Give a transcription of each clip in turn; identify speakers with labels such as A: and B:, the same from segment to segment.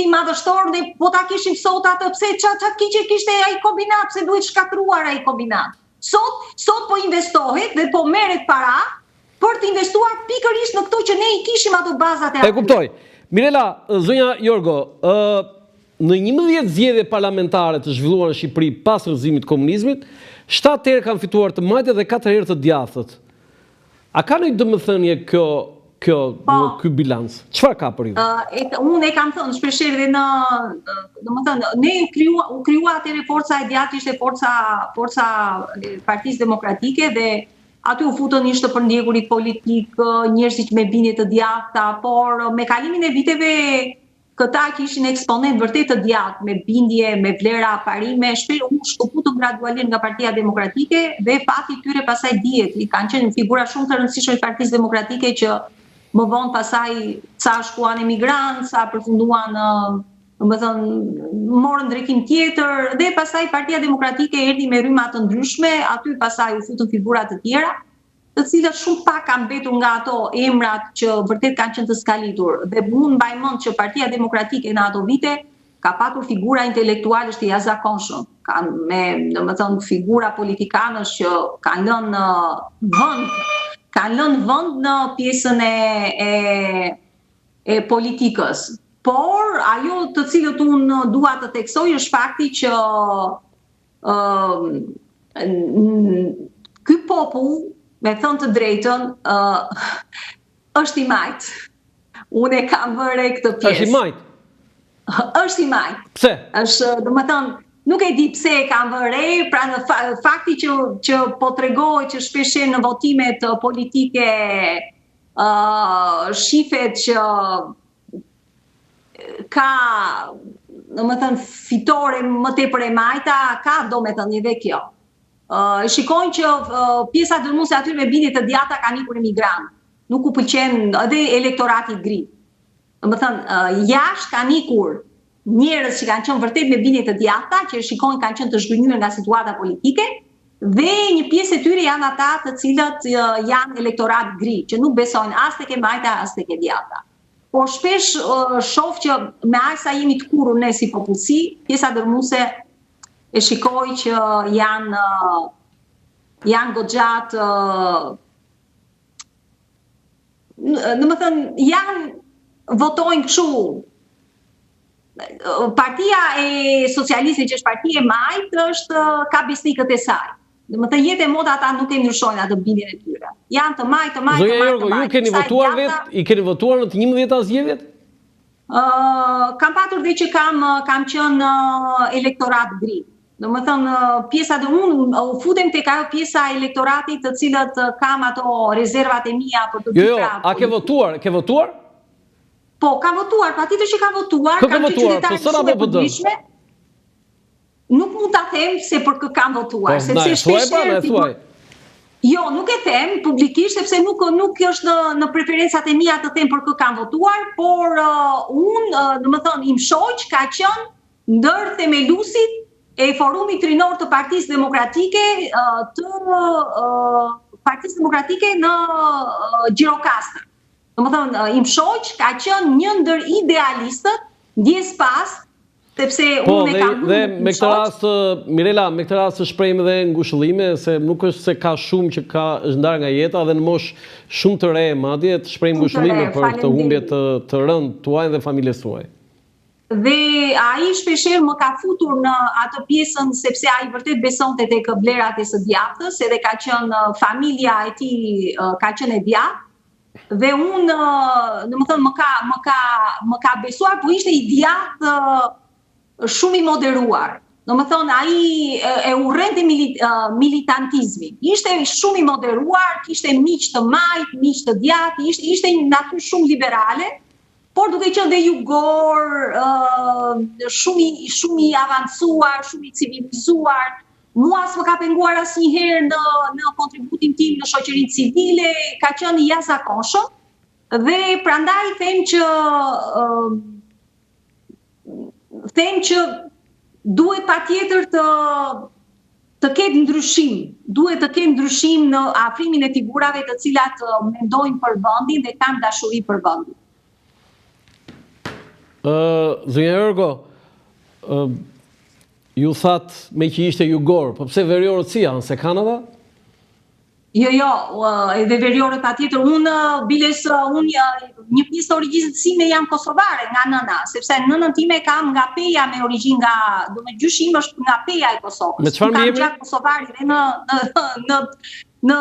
A: investim madhështor dhe po ta kishim sot atë pse ça ça të keqe kishte ai kombinat, pse duhet shkatërruar ai kombinat. Sot sot po investohet dhe po merret para për të investuar pikërisht në këto që ne i kishim ato bazat
B: e E kuptoj. Mirela, zonja Jorgo, ë në 11 zgjedhje parlamentare të zhvilluara në Shqipëri pas rrëzimit të komunizmit, 7 herë kanë fituar të majtët dhe 4 herë të djathtët. A ka ndonjë domethënie kjo kjo po, ky bilanc? Çfarë ka për
A: ju? Uh, unë e kam thënë shpeshherë dhe në, domethënë, ne u krijua u krijua atëherë forca e djathtë ishte forca forca e Partisë Demokratike dhe aty u futën ish të përndjekurit politikë, njerëzit me bindje të djathta, por me kalimin e viteve Këta që ishin eksponentë vërtet të djathtë, me bindje, me vlera, parime, shpesh u shkëputën gradualisht nga Partia Demokratike dhe fati i tyre pastaj dihet, i kanë qenë figura shumë të rëndësishme të Partisë Demokratike që më vonë pastaj ca shkuan emigrantë, ca përfunduan në domethënë morën drejtim tjetër dhe pastaj Partia Demokratike erdhi me rryma të ndryshme, aty pastaj u futën figura të tjera. të cilët shumë pak kanë mbetur nga ato emrat që vërtet kanë qenë të skalitur. Dhe unë mbaj mend që Partia Demokratike në ato vite ka patur figura intelektualësh të jashtëzakonshëm, kanë me, domethënë, figura politikanësh që kanë lënë vend, kanë lënë vend në pjesën e e e politikës. Por ajo të cilët unë dua të theksoj është fakti që ky popull, me thënë të drejtën, është i majtë. Unë e kam vënë re këtë
B: pjesë. Është i majtë?
A: Është i majtë.
B: Pse?
A: Është, domethënë, nuk e di pse e kam vënë re, pra në fa, fakti që, që po tregohet që shpeshherë në votimet politike uh, shifet që ka, domethënë, fitore më tepër e majta, ka domethënie dhe kjo. Uh, shikojnë që uh, pjesa dërmuese aty me bindje të djathta kanë ikur emigrantë. Nuk u pëlqen edhe elektorati gri. Domethënë, uh, jashtë kanë ikur njerëz që kanë qenë vërtet me bindje të djathta, që shikojnë kanë qenë të zhgënjyer nga situata politike, dhe një pjesë e tyre janë ata të cilët janë elektorat gri, që nuk besojnë as tek e majta, as tek e djathta. Por shpesh shoh që me aq sa jemi tkurrur ne si popullsi, pjesa dërmuese e shikoj që janë janë goxha të domethënë janë votojnë kështu Partia e Socialiste që është parti e majtë është ka besnikët e saj. Domethënë jetë e mot ata nuk e ndryshojnë atë bindjen e tyre. Janë të majtë, të majtë, të majtë,
B: të majtë. Ju keni votuar vetë, i keni votuar në të 11-ta zgjedhjet?
A: Uh, kam patur dhe që kam, kam qenë elektorat gri. Domethënë, pjesa dhe unë u futem tek ajo pjesa e elektoratit të cilët kam ato rezervat e mia për
B: të jo, jo, a ke votuar, ke votuar?
A: Po, kam votuar, patjetër që kam votuar,
B: kam qenë qytetare shumë e
A: përgjegjshme. Nuk mund ta them se për kë kam votuar,
B: po, sepse shpesh pra, herë
A: thuaj. Jo, nuk e them publikisht sepse nuk nuk është në në preferencat e mia të them për kë kam votuar, por uh, unë, uh, domethënë, im shoq ka qenë ndër themeluesit e Forumit Rinor të Partisë Demokratike uh, të uh, Partisë Demokratike në uh, Gjirokastër. Domethënë, im shoq ka qenë një ndër idealistët, ndjesë pastë, sepse
B: po, unë e kam dhe me këtë rast Mirela, me këtë rast të shprehim edhe ngushëllime se nuk është se ka shumë që ka është ndarë nga jeta dhe në moshë shumë të re madje të shprehim ngushëllime për këtë humbje të të rëndë tuajën dhe familjes
A: tuaj. Dhe ai shpeshherë më ka futur në atë pjesën sepse ai vërtet besonte tek vlerat e së djathtës, edhe ka qenë familja e tij ka qenë e djathtë Dhe unë, domethënë, më ka, më ka, më ka besuar, po ishte i djathtë shumë i moderuar. Domethënë, ai e urrente militantizmin. Ishte shumë i moderuar, kishte miq të majtë, miq të djathtë, ishte, ishte një natyrë shumë liberale, por duke qenë dhe jugor, shumë i, shumë i avancuar, shumë i civilizuar, Mua s'më ka penguar asnjëherë në në kontributin tim në shoqërinë civile, ka qenë i jashtëzakonshëm dhe prandaj them që them që duhet patjetër të të ketë ndryshim, duhet të ketë ndryshim në afrimin e figurave të cilat mendojnë për vendin dhe kanë dashuri për vendin.
B: Ë, zonja Jorgo, ë ju thatë meqë ishte jugor, po pse veriorët si janë, s'e kanë ata?
A: Jo, jo, edhe veriorët patjetër. Unë, biles, unë një, një pjesë të origjinës sime jam kosovare nga nëna, sepse nënën time kam nga Peja me origjinë nga, domethënë gjyshi im është nga Peja e Kosovës.
B: Me çfarë
A: mbiemri? Kam gjak kosovari dhe në në në në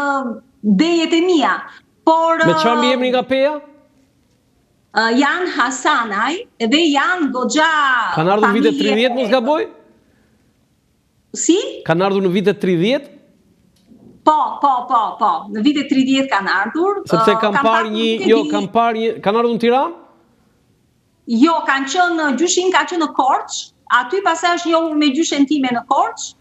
A: dejet e mia.
B: Por Me çfarë mbiemri nga Peja?
A: Janë Hasanaj dhe janë goxha
B: Kanë ardhur në vitet 30, mos gaboj?
A: Si?
B: Kanë ardhur në vitet 30?
A: Po, po, po, po. Në vitet 30 kanë ardhur.
B: Sepse kam parë një, jo, kam parë një, kanë ardhur në Tiranë?
A: Jo, kanë qenë, gjyshi im ka qenë në Korçë, aty pastaj është njohur me gjyshen time në Korçë,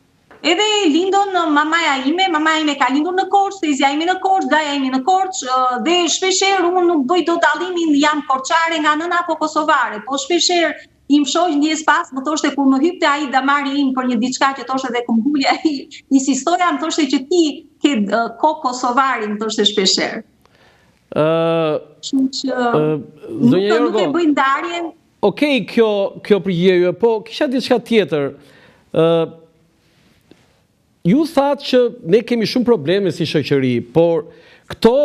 A: edhe lindën mamaja ime, mamaja ime ka lindur në Korçë, tezja ime në Korçë, daja ime në Korçë, dhe shpeshherë unë nuk bëj dot dallimin jam korçare nga nëna apo kosovare, po shpeshherë Im shoq ndjesë pastë, më thoshte kur më hypte ai damari im për një diçka që thoshte dhe këmbgulja, insistoja, më thoshte që ti ke kokë kosovari, më thoshte shpeshherë.
B: Ë,
A: që nuk, nuk e bëj ndarjen.
B: Okej, kjo kjo përgjigje juaj, po kisha diçka tjetër. Ë Ju thatë që ne kemi shumë probleme si shoqëri, por këto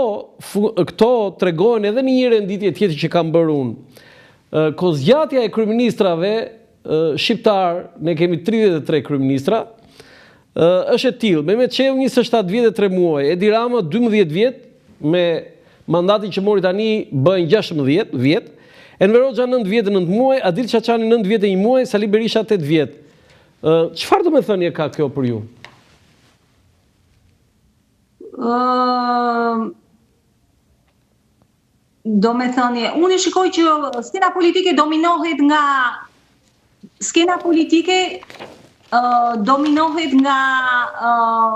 B: këto tregohen edhe në një renditje tjetër që kam bërë unë. Kohëzgjatja e kryeministrave shqiptarë, ne kemi 33 kryeministra, është e tillë, Mehmet Shehu 27 vjet e 3 muaj, Edi Rama 12 vjet me mandatin që mori tani bëhen 16 vjet, Enver Hoxha 9 vjet e 9 muaj, Adil Çarçani 9 vjet e 1 muaj, Sali Berisha 8 vjet. Çfarë domethënie ka kjo për ju?
A: Ë domethënie, unë e shikoj që skena politike dominohet nga skena politike uh, dominohet nga uh,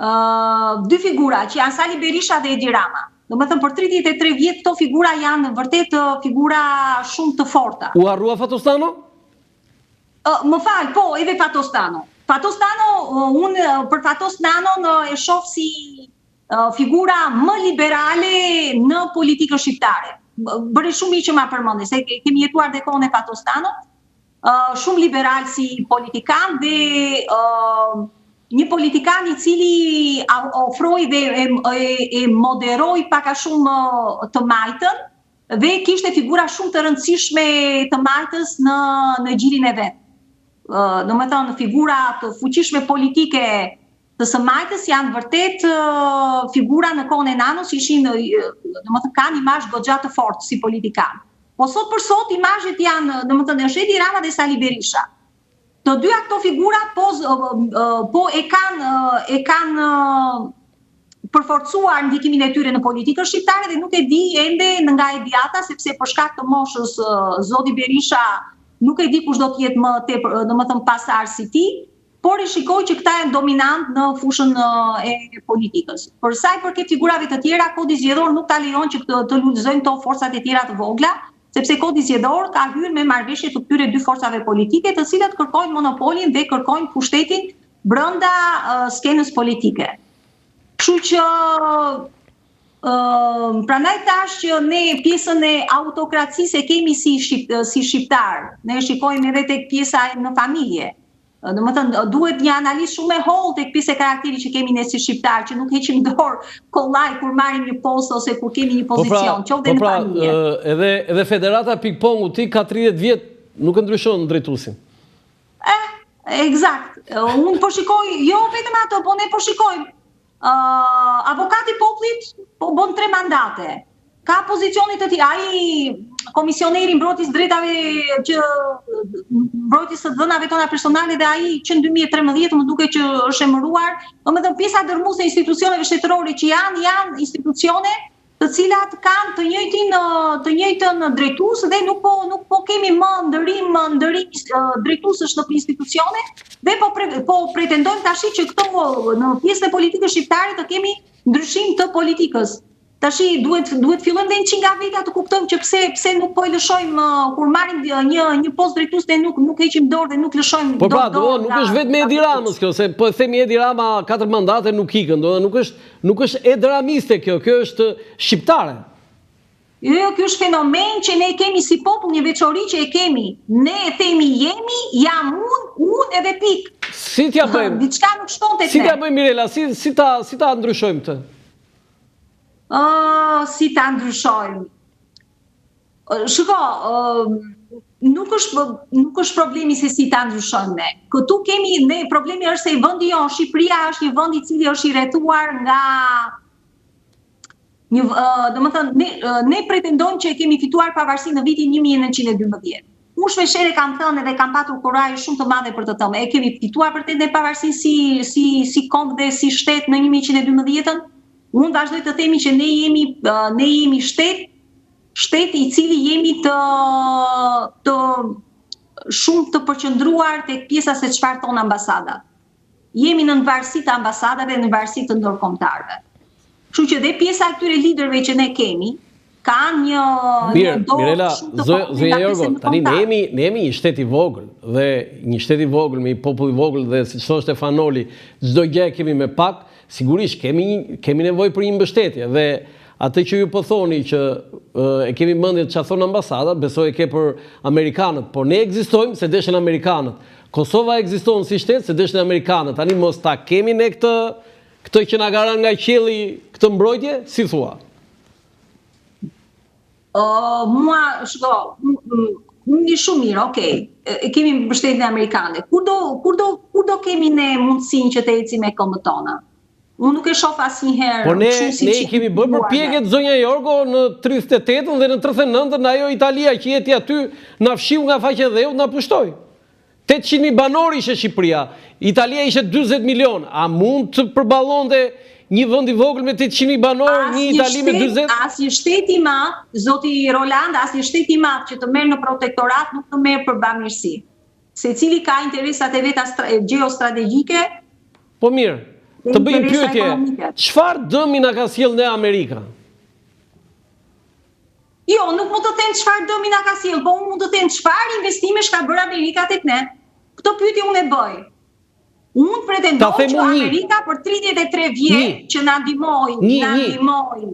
A: uh, dy figura që janë Sali Berisha dhe Edi Rama. Domethënë për 33 vjet këto figura janë vërtet figura shumë të forta.
B: U harrua Fatos Nano?
A: Më fal, po, edhe Fatos Nano. Fatos Nano, unë për Fatos Nanon e shoh si figura më liberale në politikën shqiptare. Bëre shumë mirë që ma përmende, se kemi jetuar dhe kohën e Fatos Nano, shumë liberal si politikan dhe një politikan i cili ofroi dhe e, e, e moderoi pak a shumë të majtën, dhe kishte figura shumë të rëndësishme të majtës në në gjirin e vet. Domethënë figura të fuqishme politike të së majtës janë vërtet figura në kohën e Nanos ishin domethënë kanë imazh goxha të fortë si politikan. Po sot për sot imazhet janë, domethënë është Edi Rama dhe Sali Berisha. Të dyja këto figura po po e kanë e kanë përforcuar ndikimin e tyre në politikën shqiptare dhe nuk e di ende nga e djathta sepse për shkak të moshës zoti Berisha nuk e di kush do të jetë më tepër, domethënë pasardhës i tij, por e shikoj që këta janë dominant në fushën e politikës. Për sa i përket figurave të tjera, kodi zgjedhor nuk ta lejon që të, të lulëzojnë këto forcat e tjera të vogla, sepse kodi zgjedhor ka hyrë me marrëveshje të këtyre dy forcave politike, të cilat kërkojnë monopolin dhe kërkojnë pushtetin brenda uh, skenës politike. Kështu që uh, prandaj thashë që ne pjesën e autokracisë e kemi si shqip, si shqiptar. Ne shikojmë edhe tek pjesa në familje. Domethënë, duhet një analizë shumë e hollë tek pjesa e karakterit që kemi ne si shqiptar, që nuk heqim dorë kollaj kur marrim një post ose kur kemi një
B: po pra,
A: pozicion,
B: po qoftë dhe po në pra, familje. Edhe edhe Federata e Ping-Pongut ti ka 30 vjet nuk e ndryshon drejtuesin.
A: Eh, ekzakt. Unë po shikoj jo vetëm ato, po ne po shikojmë Uh, avokati i popullit po bën tre mandate. Ka pozicionit të tij, ai komisioneri i mbrojtjes drejtave që mbrojtjes së dhënave tona personale dhe ai që në 2013 më duket që është emëruar, domethënë pjesa dërrmuese e institucioneve shtetërore që janë janë institucione të cilat kanë të njëjtin të njëjtën drejtues dhe nuk po nuk po kemi më ndërrim ndërrim drejtuesësh në institucione dhe po pre, po pretendojmë tashi që këto në pjesën e politikës shqiptare të kemi ndryshim të politikës. Tashi duhet duhet fillojmë dhe një çik nga vetja të kuptojmë që pse pse nuk po e lëshojmë kur marrim një një post drejtues ne nuk nuk heqim dorë dhe nuk lëshojmë
B: po pra, dorë. Po pra, nuk është vetëm Edi Ramës kjo, se po e themi Edi Rama katër mandate nuk ikën, do nuk është Nuk është edramiste kjo, kjo është shqiptare.
A: Jo, jo, ky është fenomen që ne kemi si popull, një veçori që e kemi. Ne e themi jemi, jam unë, unë edhe
B: pikë. Si t'ja bëjmë?
A: Diçka nuk shkon tek
B: ne. Si t'ja bëjmë Mirela, si si ta si ta ndryshojmë
A: këtë? Ë, si ta ndryshojmë? Shiko, nuk është nuk është problemi se si ta ndryshojmë ne. Këtu kemi ne problemi është se vendi jonë, Shqipëria është një vend i cili është i rrethuar nga një domethënë ne ne pretendojmë që e kemi fituar pavarësinë në vitin 1912. Unë shpeshherë kam thënë edhe kam patur kurajë shumë të madhe për të thënë, e kemi fituar vërtet ne pavarësinë si si si komb dhe si shtet në 1912-ën? Unë vazhdoj të themi që ne jemi ne jemi shtet shtet i cili jemi të të shumë të përqendruar tek pjesa se çfarë thonë ambasadat. Jemi në varësi të ambasadave, në varësi të ndërkombëtarëve. Kështu që dhe pjesa e këtyre liderëve që ne kemi, kanë një
B: Mirë, një dorë Mirela, shumë të fortë zonja Jorgo, tani ne jemi ne jemi një shtet i vogël dhe një shtet i vogël me një popull i vogël dhe siç thoshte Fan Noli, çdo gjë e kemi me pak, sigurisht kemi një kemi nevojë për një mbështetje dhe atë që ju po thoni që e kemi mendjen çfarë thonë ambasadat, besoj e ke për amerikanët, por ne ekzistojmë se deshën amerikanët. Kosova ekziston si shtet se deshën amerikanët. Tani mos ta kemi ne këtë këtë që na ka rënë nga qielli këtë mbrojtje, si
A: thua? Uh, mua, shiko, unë di shumë mirë, okej, e kemi mbështetjen amerikane. Kur do, kur do, kur do kemi ne mundësinë që të ecim me këmbët tona? Unë nuk e shoh asnjëherë.
B: Po ne ne i kemi bërë përpjekjet zonja Jorgo në 38-ën dhe në 39-ën ajo Italia që jeti aty na fshiu nga faqja e dheut na pushtoi. 800.000 banorë ishte Shqipëria, Italia ishte 40 milion. A mund të përballonte një vend i vogël me 800.000 banorë, një Itali me
A: 40? Asnjë shtet i madh, zoti Roland, asnjë shtet i madh që të merr në protektorat nuk të merr për bamirësi. Secili ka interesat e veta gjeostrategjike,
B: Po mirë, të bëj një pyetje, çfarë dëmi na ka sjellë ne Amerika?
A: Jo, nuk mund të them çfarë dëmi na ka sjellë, po unë mund të them çfarë investimesh ka bërë Amerika tek ne. Këtë pyetje unë e bëj. Unë pretendoj që Amerika për 33 vjet që na ndihmoi, na ndihmoi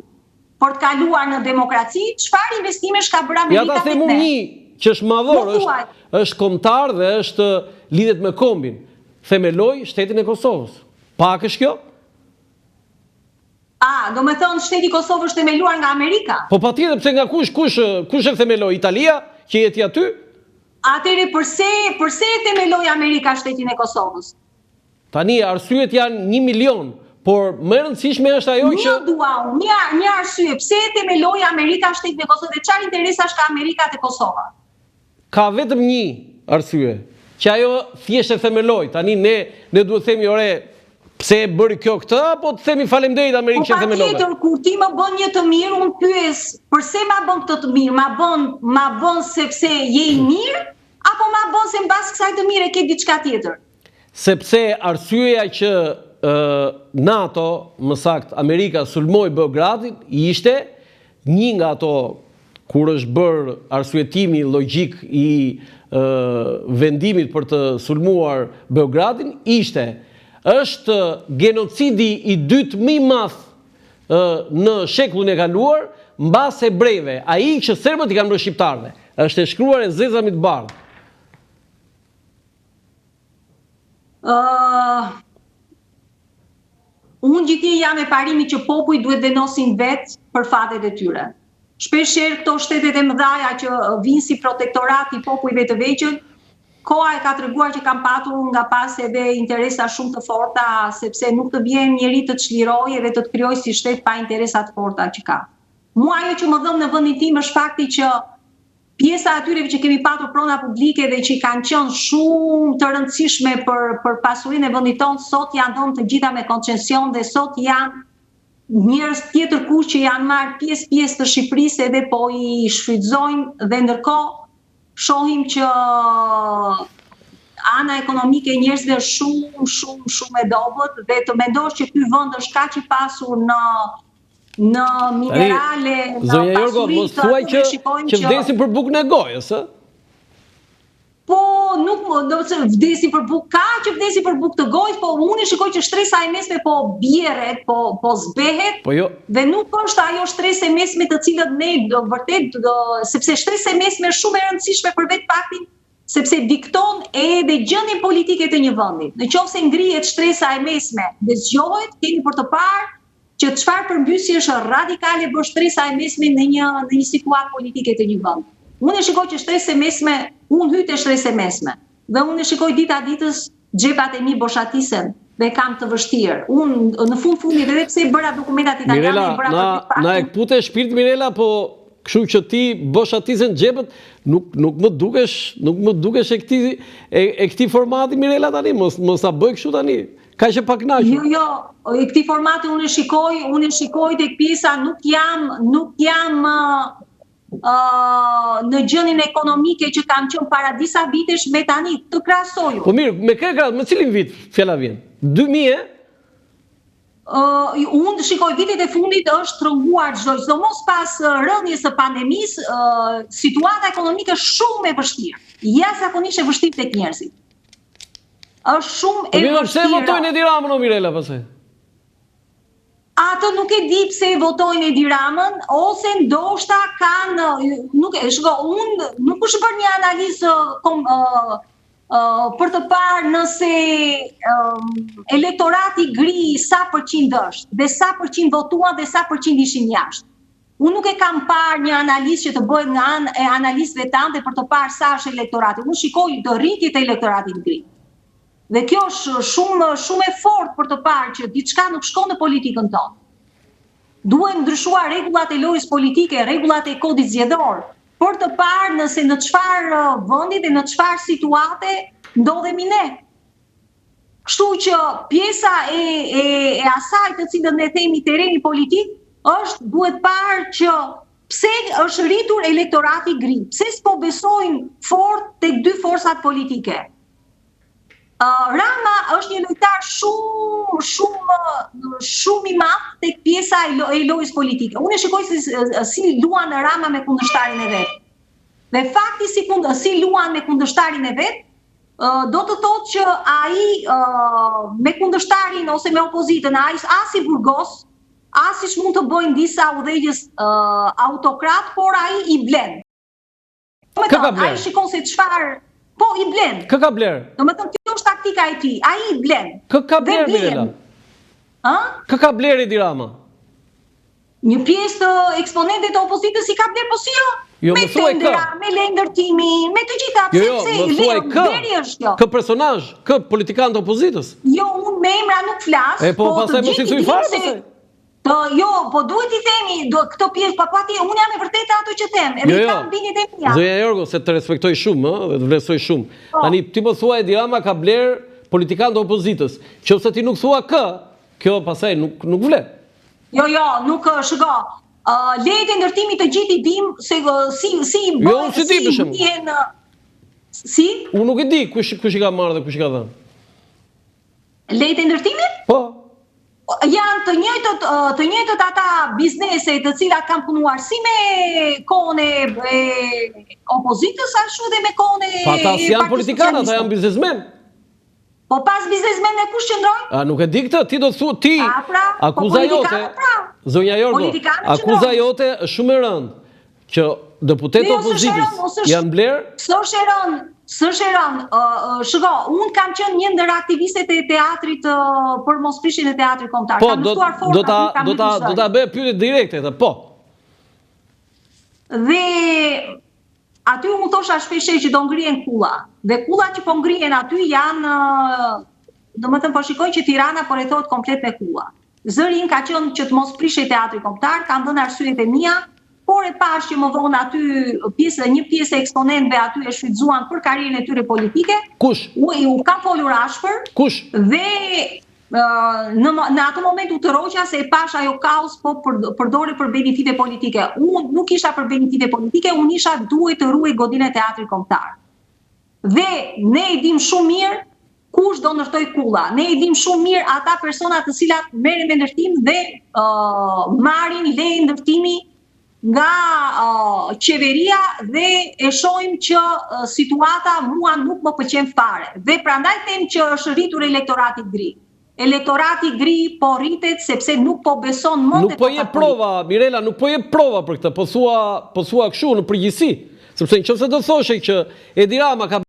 A: për të kaluar në demokraci, çfarë investimesh ka bërë
B: Amerika tek ne? Ja ta them unë një që është madhor, është është kombëtar dhe është lidhet me kombin. Themeloi shtetin e Kosovës. Pak është kjo?
A: A, domethënë shteti i Kosovës është themeluar nga Amerika?
B: Po patjetër, pse nga kush, kush, kush e themeloi? Italia, që jeti aty?
A: Atëherë përse, përse e themeloi Amerika shtetin e Kosovës?
B: Tani, arsyet janë një milion, por më e rëndësishme është ajo
A: që... Një dua unë, një, një arsye, pse e themeloi Amerika shtetin e Kosovës dhe çfarë interesash ka Amerika te Kosova?
B: Ka vetëm një arsye, që ajo thjesht e themeloi. Tani ne ne duhet të themi ore, pse e bëri kjo këtë apo të themi faleminderit Amerikë
A: po që e themelove? Po patjetër, kur ti më bën një të mirë, unë pyes, përse ma bën këtë të mirë? Ma bën, ma bën sepse je i mirë apo ma bën se mbas kësaj të mire ke diçka tjetër?
B: Sepse arsyeja që NATO, më saktë Amerika sulmoi Beogradin ishte Një nga ato kur është bërë arsyetimi logjik i vendimit për të sulmuar Beogradin ishte është genocidi i dytë më i madh në shekullin e kaluar mbas hebrejve, ai që serbët i kanë bërë shqiptarëve. Është e shkruar e zeza mbi të
A: bardhë. Uh, Unë gjithnjë jam e parimit që popujt duhet vendosin vetë për fatet e tyre. Shpesh herë këto shtetet e mëdhaja që vijnë si protektorat i popujve të vegjël, koha e ka treguar që kanë patur nga pas edhe interesa shumë të forta, sepse nuk të vjen njeri të çlirojë edhe të të krijojë si shtet pa interesa të forta që ka. Mua ajo që më dhemb në vendin tim është fakti që Pjesa e atyre që kemi patur prona publike dhe që kanë qenë shumë të rëndësishme për për pasurinë e vendit tonë, sot janë dhënë të gjitha me koncesion dhe sot janë njerëz tjetër kush që janë marrë pjesë pjesë të Shqipërisë edhe po i shfrytëzojnë dhe ndërkohë shohim që ana ekonomike e njerëzve është shumë shumë shumë e dobët dhe të mendosh që ky vend është kaq i pasur në në minerale,
B: në Zonja Jorgo, mos thuaj që, që vdesim për bukën e gojës, ë?
A: Po, nuk do të vdesin për bukë, ka që vdesin për bukë të gojës, po unë shikoj që shtresa e mesme po bjerret, po po zbehet.
B: Po jo.
A: Dhe nuk është ajo shtresë e mesme të cilët ne do vërtet do, sepse shtresa e mesme është shumë e rëndësishme për vetë faktin sepse dikton edhe gjendjen politike të një vendi. Në qoftë se ngrihet shtresa e mesme dhe zgjohet, kemi për të parë që çfarë përmbysjesh radikale bën shtresa e mesme në një në një situatë politike të një vendi. Unë e shikoj që shtresa e mesme, unë hyj te shtresa e mesme dhe unë e shikoj dita ditës xhepat e mi boshatisen dhe kam të vështirë. Unë në fund fundit edhe pse i bëra dokumentat italiane,
B: Mirela,
A: i bëra
B: na,
A: për
B: na e këpute shpirt Mirela, po kështu që ti boshatisen xhepët, nuk nuk më dukesh, nuk më dukesh e këtij e, e këtij formati Mirela tani, mos mos ta bëj kështu tani. Kaq e pakënaqur.
A: Jo, jo, e këtij formati unë e shikoj, unë e shikoj tek pjesa nuk jam, nuk jam uh, në gjendjen ekonomike që kam qenë para disa vitesh me tani, të krahasoj
B: unë. Po mirë, me kë krahas, me cilin vit fjala vjen? 2000
A: Uh, unë shikoj vitet e fundit është shtrënguar çdo, sidomos pas rënies së pandemisë, uh, situata ekonomike është shumë e vështirë. Jashtëzakonisht e vështirë tek njerëzit. Është shumë
B: po
A: e
B: vështirë. Pse votojnë Edi Ramën o Mirela pastaj?
A: Atë nuk e di pse e votojnë Edi Ramën ose ndoshta kanë nuk e shiko, unë nuk është bërë një analizë kom, uh, uh, për të parë nëse um, elektorati gri sa përqind është dhe sa përqind votuan dhe sa përqind ishin jashtë. Unë nuk e kam parë një analizë që të bëhet nga anë e analistëve tanë dhe për të parë sa është elektorati. Unë shikoj të rritje të elektoratit gri. Dhe kjo është shumë shumë e fortë për të parë që diçka nuk shkon në politikën tonë. Duhen ndryshuar rregullat e lojës politike, rregullat e kodit zgjedhor, për të parë nëse në çfarë vendi dhe në çfarë situate ndodhemi ne. Kështu që pjesa e, e, e asaj të cilën ne themi terreni politik është duhet parë që pse është rritur elektorati gri, pse s'po besojnë fort tek dy forcat politike. Uh, Rama është një lojtar shumë shumë shumë i madh tek pjesa e, lo, e lojës politike. Unë e shikoj si, si luan Rama me kundërshtarin e vet. Dhe fakti si kund, si luan me kundërshtarin e vet, do të thotë që ai me kundërshtarin ose me opozitën, ai as i burgos, as siç mund të bëjnë disa udhëheqës autokrat, por ai i blen.
B: Kë ka blerë?
A: Ai shikon se çfarë po i blen.
B: Kë ka blerë?
A: Domethënë kjo është taktika e tij, ai i blen.
B: Kë ka blerë Mirela?
A: Ë?
B: Kë ka blerë Edi Rama?
A: Një pjesë të eksponentëve të opozitës i ka blerë, po si jo?
B: Jo,
A: me
B: më thuaj kë.
A: tendera, me leje ndërtimi, me të gjitha,
B: Jo, jo,
A: pse,
B: më thuaj kë.
A: Blerje është kjo.
B: Kë personazh, kë politikan të opozitës.
A: Jo, unë me emra nuk flas,
B: E po,
A: po
B: pastaj
A: të
B: mos i
A: gjithë i
B: thuj
A: dimë
B: fare
A: se
B: pastaj.
A: Po, jo, po duhet t'i themi, do këto pjesë, pa pati, unë jam e vërtetë ato që them, edhe
B: Jo,
A: i
B: jo.
A: kam bindjet e mia.
B: Zonja Jorgo, se të respektoj shumë, ë, dhe të vlerësoj shumë.
A: Po.
B: Tani ti po thua Edi Rama ka bler politikan të opozitës. Qofse ti nuk thua kë, kjo pastaj nuk nuk vlen.
A: Jo, jo, nuk shiko. Uh, lejet e ndërtimit të gjithë i dim se si si i
B: Jo,
A: bëhen,
B: unë s'i di për shembull.
A: blihen si
B: Unë nuk e di kush kush i ka marrë dhe kush i ka dhënë.
A: lejet e ndërtimit?
B: Po.
A: Janë të njëjtët të njëjtët ata biznese të cilat kanë punuar si me kohën e, e opozitës ashtu edhe me kohën e
B: Po ata s'janë
A: Partisë
B: politikanë, ata
A: Socialiste.
B: janë biznesmen.
A: Po pas biznesmenëve kush qëndrojnë?
B: A nuk e di këtë, ti do të thua ti.
A: A, pra, po
B: akuza jote.
A: politikanët, pra.
B: Zonja Jorgo,
A: Politikanët
B: akuza
A: qëndrojnë.
B: jote është shumë e rëndë që deputetët
A: Jo,
B: e
A: s'është e
B: opozitës
A: rëndë, ose është-
B: janë bler
A: S'është e rëndë, s'është e rëndë. Ë, ë, shiko, unë kam qenë një ndër aktivistet e teatrit ë, për mosprishjen e teatrit kombëtar.
B: Po,
A: Kam
B: do
A: luftuar fort
B: do ta
A: aty, kam
B: do ta
A: ngritur
B: do ta
A: zërin.
B: bëj pyetje direkte këtë, po.
A: Dhe aty unë thosha shpesh që do ngrihen kulla. Dhe kullat që po ngrihen aty janë, domethënë po shikoj që Tirana po rrethohet komplet me kulla. Zëri im ka qenë që të mos prishej teatri kombëtar, kam dhënë arsyet e mia, por e pash që më vonë aty pjesë një pjesë e eksponentëve aty e shfrytëzuan për karrierën e tyre politike.
B: Kush?
A: U, u kam folur ashpër.
B: Kush?
A: Dhe në në atë moment u tërhoqa se e pash ajo kauzë po përdorej për benefite politike. Unë nuk isha për benefite politike, unë isha duhet të ruhej godina e teatrit kombëtar. Dhe ne e dim shumë mirë kush do ndërtoj kulla. Ne e dim shumë mirë ata persona të cilat merren me ndërtim dhe uh, marrin leje ndërtimi. Nga qeveria dhe e shohim që situata mua nuk më pëlqen fare. Dhe prandaj them që është rritur elektorati gri. Elektorati gri po rritet sepse nuk po beson më
B: Nuk po jep prova, Mirela, nuk po jep prova për këtë, po thua, po thua kështu në përgjithësi. Sepse në qoftë se do thoshe që Edi Rama ka.